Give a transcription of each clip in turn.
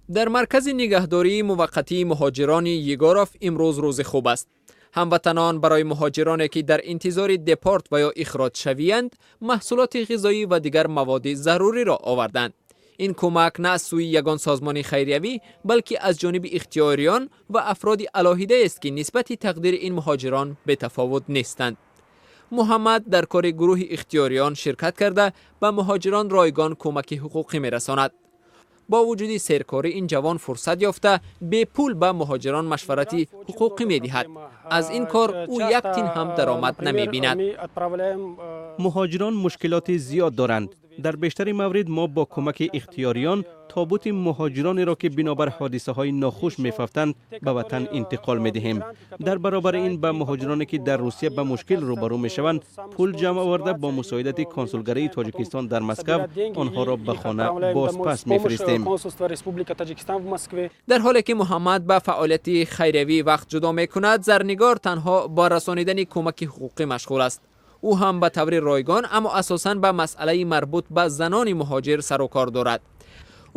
Дар маркази нигаҳдории муваққатии муҳоҷирони Егоров имрӯз рӯзи хуб аст. Ҳамватанон барои муҳоҷироне, ки дар интизори депорт ва ё ихроҷшавиянд, маҳсулоти ғизоӣ ва дигар маводи заруриро оварданд. Ин кӯмак на аз сӯи ягон созмони хайриявӣ, балки аз ҷониби ихтиёриён ва афроди алоҳидаест, ки нисбати тақдири ин муҳоҷирон бетафовут нестанд. Муҳаммад дар кори гурӯҳи ихтиёриён ширкат карда, ба муҳоҷирон ройгон кӯмаки ҳуқуқӣ мерасонад. Бо вуҷуди серкорӣ ин ҷавон фурсат ёфта, бепул ба муҳоҷирон машварати ҳуқуқӣ медиҳад. Аз ин кор ӯ як тин ҳам даромад намебинад. Муҳоҷирон мушкилоти зиёд доранд. Дар бештари маврид мо бо кӯмаки ихтиёриён тобути муҳоҷиронеро, ки бинобар ҳодисаҳои нохуш мефавтанд, ба ватан интиқол медиҳем. Дар баробари ин ба муҳоҷироне, ки дар Русия ба мушкил рӯбарӯ мешаванд, пул ҷамъ оварда, бо мусоидати консулгарии Тоҷикистон дар Москав онҳоро ба хона бозпас мефиристем. Дар ҳоле ки Муҳаммад ба фаъолияти хайриявӣ вақт ҷудо мекунад, Зарнигор танҳо бо расонидани кӯмаки ҳуқуқӣ машғул аст. Ӯ ҳам ба таври ройгон, аммо асосан ба масъалаи марбут ба занони муҳоҷир сару кор дорад.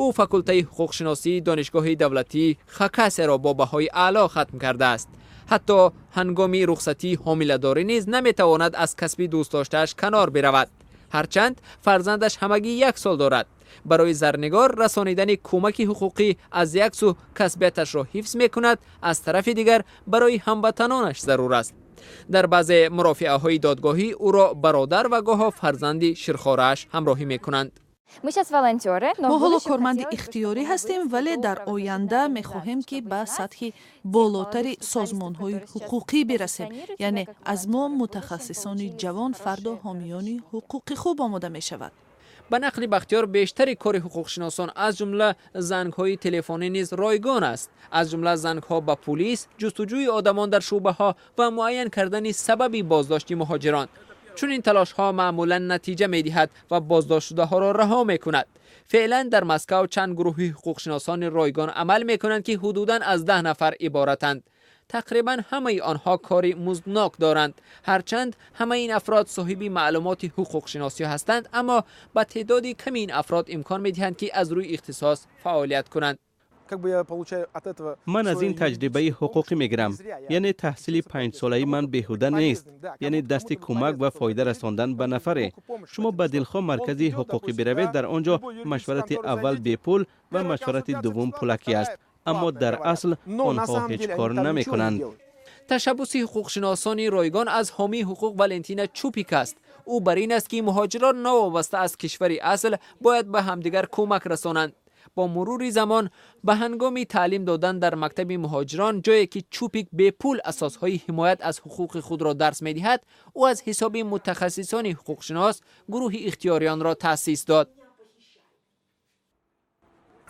Ӯ факултаи ҳуқуқшиносии Донишгоҳи давлатии Хакасияро бо баҳои аъло хатм кардааст. Ҳатто ҳангоми рухсатии ҳомиладорӣ низ наметавонад аз касби дӯстдоштааш канор биравад, ҳарчанд фарзандаш ҳамагӣ 1 сол дорад. Барои Зарнигор расонидани кӯмаки ҳуқуқӣ аз як сӯ касбияташро ҳифз мекунад, аз тарафи дигар барои ҳамватанонаш зарур аст. Дар баъзе мурофиаҳои додгоҳӣ ӯро бародар ва гоҳо фарзанди ширхорааш ҳамроҳӣ мекунанд. Мо ҳоло корманди ихтиёрӣ ҳастем, вале дар оянда мехоҳем, ки ба сатҳи болотари созмонҳои ҳуқуқӣ бирасем, яъне аз мо, мутахассисони ҷавон, фардо ҳомиёни ҳуқуқи хуб омода мешавад. Ба нақли Бахтиёр, бештари кори ҳуқуқшиносон, аз ҷумла зангҳои телефонӣ низ ройгон аст, аз ҷумла зангҳо ба пулис, ҷустуҷӯи одамон дар шӯъбаҳо ва муайян кардани сабаби боздошти муҳоҷирон. Чунин талошҳо маъмулан натиҷа медиҳад ва боздоштшудаҳоро раҳо мекунад. Феълан дар Москав чанд гурӯҳи ҳуқуқшиносони ройгон амал мекунанд, ки ҳудудан аз 10 нафар иборатанд. Тақрибан ҳамаи онҳо кори музднок доранд. Ҳарчанд ҳамаи ин афрод соҳиби маълумоти ҳуқуқшиносӣ ҳастанд, аммо ба теъдоди ками ин афрод имкон медиҳанд, ки аз рӯи ихтисос фаъолият кунанд. Ман аз ин таҷрибаи ҳуқуқӣ мегирам, яъне таҳсили 5-солаи ман беҳуда нест, яъне дасти кӯмак ва фоида расондан ба нафаре. Шумо ба дилхоҳ маркази ҳуқуқӣ биравед, дар он ҷо машварати аввал бепул ва машварати дуввум пулакӣ аст, аммо дар асл онҳо ҳеҷ кор намекунанд. Ташаббуси ҳуқуқшиносони ройгон аз ҳомии ҳуқуқ Валентина Чупик аст. Ӯ бар ин аст, ки муҳоҷирон новобаста аз кишвари асл бояд ба ҳамдигар кӯмак расонанд. Бо мурури замон, ба ҳангоми таълим додан дар мактаби муҳоҷирон, ҷое ки Чупик бепул асосҳои ҳимоят аз ҳуқуқи худро дарс медиҳад, ӯ аз ҳисоби мутахассисони ҳуқуқшинос гурӯҳи ихтиёриёнро таъсис дод.